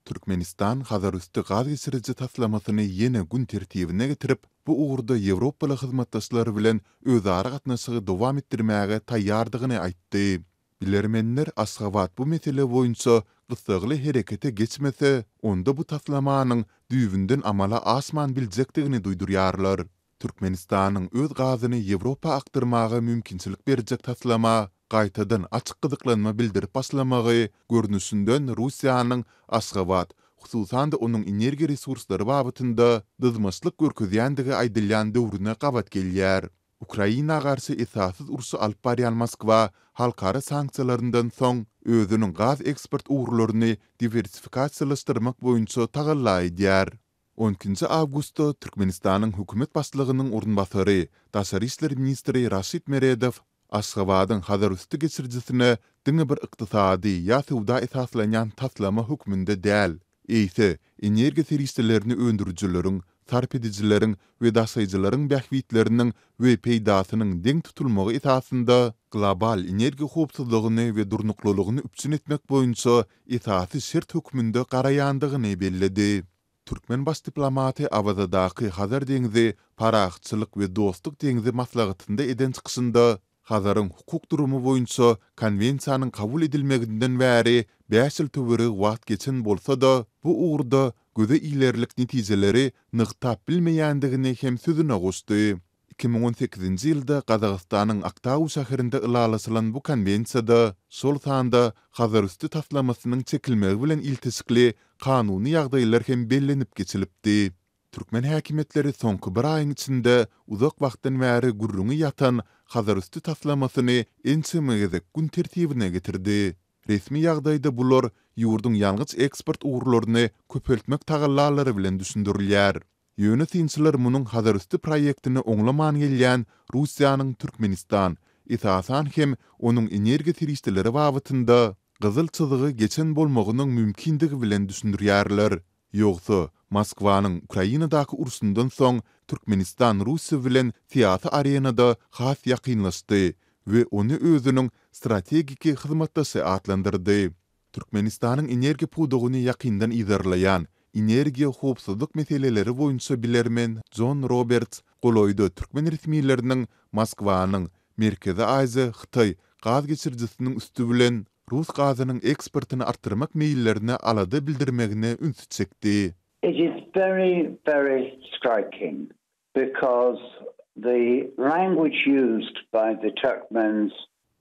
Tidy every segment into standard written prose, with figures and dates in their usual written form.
Türkmenistan Hazarüsti gaz geçiriji taslamasyny ýene gün tertibine getirip, bu ugurda ýewropaly hyzmatdaşlar bilen özara gatnaşygy dowam etdirmäge taýýardygyny aýtdy. Bilermenler Aşgabat bu mesele boýunça gyssagly herekete geçmese, onda bu taslamanyň düýbünden amala aşman biljekdigini duýdurýarlar. Türkmenistanyň öz gazyny Ýewropa akdyrmaga mümkinçilik berjek taslama gaýtadan açyk gyzyklanma bildirip başlamagy, görnüşinden Russiýanyň Aşgabat, hususan-da onuň energiýa resurslary babatynda dyzmaçlyk görkezýändigi aýdylýan döwrüne gabat gelýär. Ukraina garşy esassyz urşy alyp barýan Moskwa halkara sanksiýalaryndan soň özüniň gaz eksport ugurlaryny diwersifikasiýalaşdyrmak boýunça tagalla edýär. On ikinji awgustda Türkmenistanyň hökümet başlygynyň orunbasary, daşary işler ministri Raşid Meredow Aşgabadyň Hazarüsti geçirijisine diňe bir ykdysady ýa söwda esaslanýan taslama hökmünde däl, eýse, energiýa serişdelerini öndürijileriň, sarp edijileriň we daşaýjylaryň bähbitleriniň we peýdasynyň deň tutulmagy esasynda global energiýa howpsuzlygyny we durnuklylygyny üpjün etmek boýunça esasy şert hökmünde garaýandygyny belledi. Türkmen baş diplomaty Awazadaky Hazar deňzi, parahatçylyk we dostluk deňzi maslahatynda eden çykyşynda Hazaryň hukuk durumy boýunça Konwensiýanyň kabul edilmeginden bäri bäş ýyl töweregi wagt geçen bolsa-da, bu ugurda göze ilerlik netijeleri nygtap bilmeýändigini hem sözüne goşdy. 2018-nji ýylda Gazagystanyň Aktau şäherinde ylalaşylan bu konwensiýada, şol sanda Hazarüsti taslamasynyň çekilmegi bilen ilteşikli kanuny ýagdaýlar hem bellenip geçilipdi. Türkmen häkimiýetleri soňky bir aýyň içinde uzak wagtdan bäri gürrüňi ýatan Hazarüsti taslamasyny ençeme gezek gün tertibine getirdi. Resmi ýagdaýda bular ýurduň ýangyç eksport ugurlaryny köpeltmek tagallalary bilen düşündirilýär. Ýöne synçylar munuň Hazarüsti proýektini oňlaman gelýän Russiýanyň Türkmenistan, esasan hem onuň energiýa serişdeleri babatynda gyzyl çyzygy geçen bolmagynyň mümkindigi bilen düşündirýärler. Ýogsa, Moskwanyň Ukrainadaky urşundan soň Türkmenistan Russiýa bilen syýasy arenada has ýakynlaşdy we ony özüniň strategiki hyzmatdaşy atlandyrdy. Türkmenistanyň energiýa pudagyny ýakyndan yzarlaýan, energiýa howpsuzlyk meseleleri boýunça bilermen Jon Roberts golaýda türkmen resmileriniň Moskwanyň Merkezi Aziýa-Hytaý gaz geçirijisiniň üsti bilen rus gazynyň eksportyny artdyrmak meýillerine alada bildirmegine ünsi çekdi. It is very, very striking because the language used by the Turkmens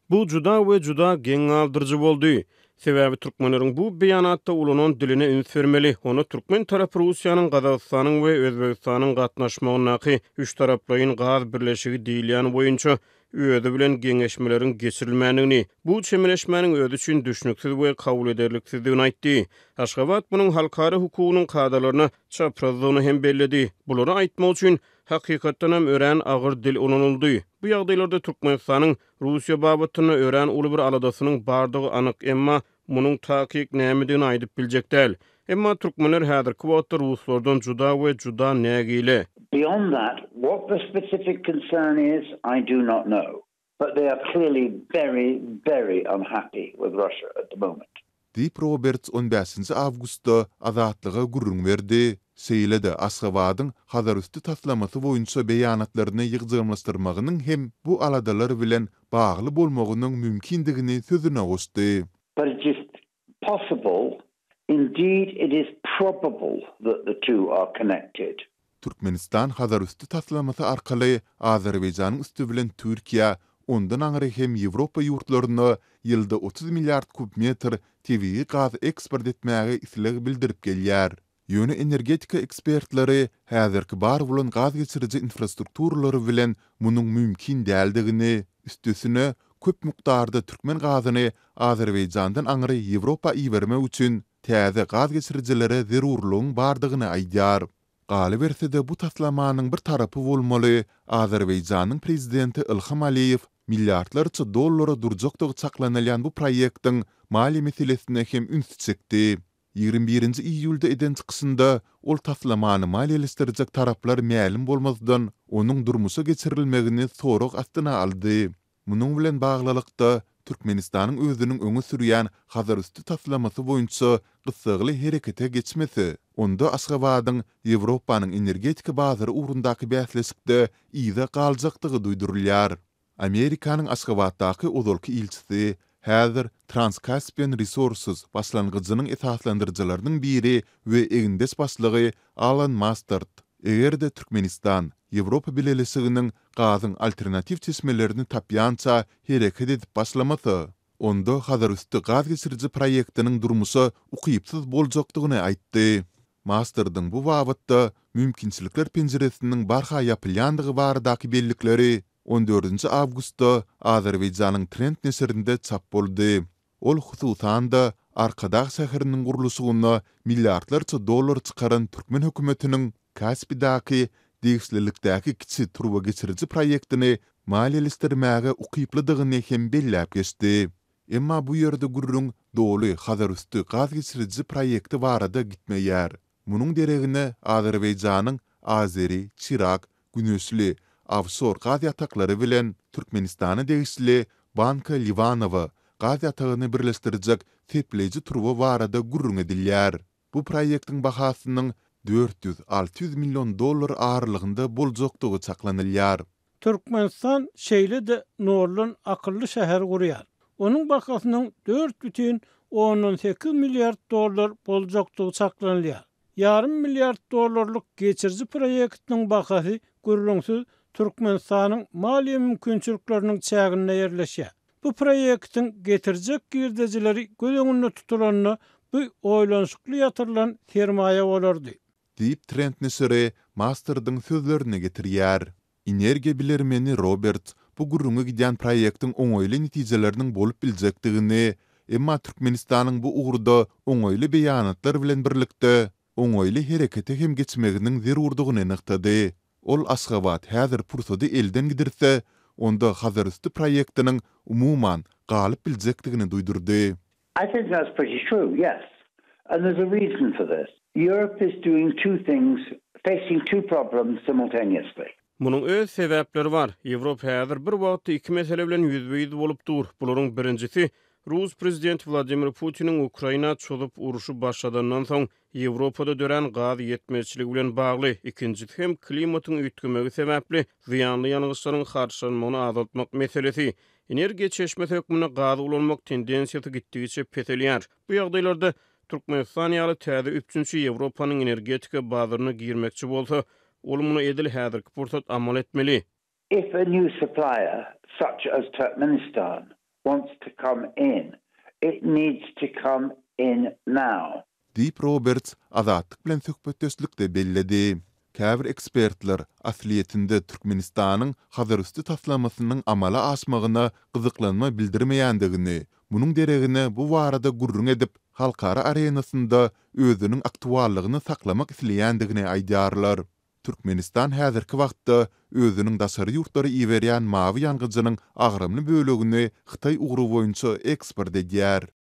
Bu juda we juda geň galdyryjy boldy. Sebäbi türkmenleriň bu beýanatda ulanan diline üns bermeli. Onda türkmen tarapy Russiýanyň, Gazagystanyň we Özbegistanyň gatnaşmagyndaky üçtaraplaýyn gaz birleşigi diýilýän boýunça özi bilen geňeşmeleriň geçirilmändigini, bu çemeleşmäniň özi üçin düşnüksiz we kabul ederliksizdigini aýtdy. Aşgabat munuň halkara hukugynyň kadalaryna çaprazdygyny hem belledi. Bulary aýtmak üçin, hakykatdanam örän agyr dil ulanyldy. Bu ýagdaýlarda Türkmenistanyň Russiýa babatynda örän uly bir aladasynyň bardygy anyk, emma munuň takyk nämedigini aýdyp biljek däl. Emma türkmenler häzirki wagtda ruslardan juda we juda nägile. Beyond that, what the specific concern is, I do not know. But they are clearly very, very unhappy with Russia at the moment. Diýip, Roberts on bäşinji awgustda Azatlyga gürrüň berdi. Şeýle-de Aşgabadyň Hazarüsti taslamasy boýunça beýanatlaryny ýygjamlaşdyrmagynyň hem bu aladalar bilen bagly bolmagynyň mümkindigini sözüne goşdy. But it is possible, indeed it is probable that the two are connected. Türkmenistan Hazarüsti taslamasy arkaly Azerbaýjanyň üsti bilen Türkiýä, ondan aňry hem Ýewropa ýurtlaryna ýylda 30 milliard kub metr tebigy gaz eksport etmäge isleg bildirip gelýär. Ýöne energetika ekspertleri häzirki bar bolan gaz geçiriji infrastrukturalary bilen munuň mümkin däldigini, üstesine, köp mukdarda türkmen gazyny Azerbaýjandan aňry Ýewropa ibermek üçin täze gaz geçirijilere zerurlygyň bardygyny aýdýar. Galyberse-de, bu taslamanyň bir tarapy bolmaly Azerbaýjanyň prezidenti Ilham Aliýew milliardlarça dollara durjakdygy çaklanylýan bu proýektiň maliýe meselesine hem ünsi çekdi. 21-nji iýulda eden çykyşynda ol taslamany maliýeleşdirjek taraplar mälim bolmazdan, onuň durmuşa geçirilmegini sorag astyna aldy. Munuň bilen baglylykda, Türkmenistanyň özüniň öňe sürýän Hazarüsti taslamasy boýunça gyssagly herekete geçmese, onda Aşgabadyň Ýewropanyň energetika bazary ugrundaky bäsleşikde yza galjakdygy duýdurylýar. Amerikanyň Aşgabatdaky ozalky ilçisi, häzir Trans-Caspian Resources başlangyjynyň esaslandyryjylarynyň biri we egindeş başlygy Alan Mastard, eger-de Türkmenistan Ýewropa Bileleşiginiň gazyň alternatiw çeşmelerini tapýança hereket edip başlamasa, onda Hazarüsti gaz geçiriji proýektiniň durmuşa ukypsyz boljakdygyny aýtdy. Mastardyň bu babatda mümkinçilikler penjiresiniň barha ýapylýandygy baradaky bellikleri on dördünji awgustda Azerbaýjanyň Trend neşirinde çap boldy. Ol, hususan-da, Arkadag şäheriniň gurluşygyna milliardlarça dollar çykaran türkmen hökümetiniň Kaspidäki degişlilikdäki kiçi turbageçiriji proýektini maliýeleşdirmäge ukyplydygyny hem belläp geçdi. Emma bu ýerde gürrüň doly Hazarüsti gaz geçiriji proýekti barada gitmeýär. Munuň deregine Azerbaýjanyň Azeri, Çirak, Güneşli, ofşor gaz ýataklary bilen Türkmenistana degişli Banka Liwanowa gaz ýatagyny birleşdirjek sepleýji turba barada gürrüň edilýär. Bu proýektiň bahasynyň 400, 600 million dollar aralygynda boljakdygy çaklanylýar. Türkmenistan şeýle-de noldan akylly şäher gurýar. Onuň bahasynyň 4,8 milliard dollar boljakdygy çaklanylýar. Ýarym milliard dollarlyk geçiriji proýektiniň bahasy gürrüňsiz Türkmenistanyň maliýe mümkinçilikleriniň çäginde ýerleşýär. Bu proýektiň getirjek girdejileri göz öňünde tutulanda bu oýlanyşykly ýatyrylan sermaýa bolardy. Diýip, Trend neşiri Mastardyň sözlerini getirýär. Energiýa bilermeni Roberts bu gürrüňi gidýän proýektiň oňaýly netijeleriniň bolup biljekdigini, emma Türkmenistanyň bu ugurda oňaýly beýanatlar bilen birlikde, oňaýly herekete hem geçmeginiň zerurdygyny nygtady. Ol Aşgabat häzir pursady elden gidirse, onda Hazarüsti proýektiniň umuman galyp biljekdigini duýdurdy. I think that's pretty true, yes. And there's a reason for this. Europe is doing two things, facing two problems simultaneously. Munuň öz sebäpleri bar. Ýewropa häzir bir wagtda iki mesele bilen ýüzbe-ýüz bolup dur. Bularyň birinjisi, rus prezidenti Wladimir Putiniň Ukraina çozup urşy başladandan soň Ýewropada dörän gaz ýetmezçiligi bilen bagly, ikinjisi hem klimatyň üýtgemegi sebäpli zyýanly ýangyçlaryň harçlanmagyny azaltmak meselesi. Energiýa çeşmesi hökmünde gazy ulanmak tendensiýasy gitdigiçe peselýär. Bu ýagdaýlarda Türkmenistan ýaly täze üpjünçi Ýewropanyň energetika bazaryna girmekçi bolsa, ol muny edil häzirki pursat amal etmeli. If a new supplier, such as Turkmenistan, wants to come in, it needs to come in now. Diýip, Roberts Azatlyk bilen söhbetdeşlikde belledi. Käbir ekspertler, aslyýetinde, Türkmenistanyň Hazarüsti taslamasynyň amala aşmagyna gyzyklanma bildirmeýändigini, munuň deregine bu barada gürrüň edip, halkara arenasynda özüniň aktuallygyny saklamak isleýändigini aýdýarlar. Türkmenistan häzirki wagtda özüniň daşary ýurtlara iberýän mawy ýangyjynyň agramly bölegini Hytaý ugry boýunça eksport edýär.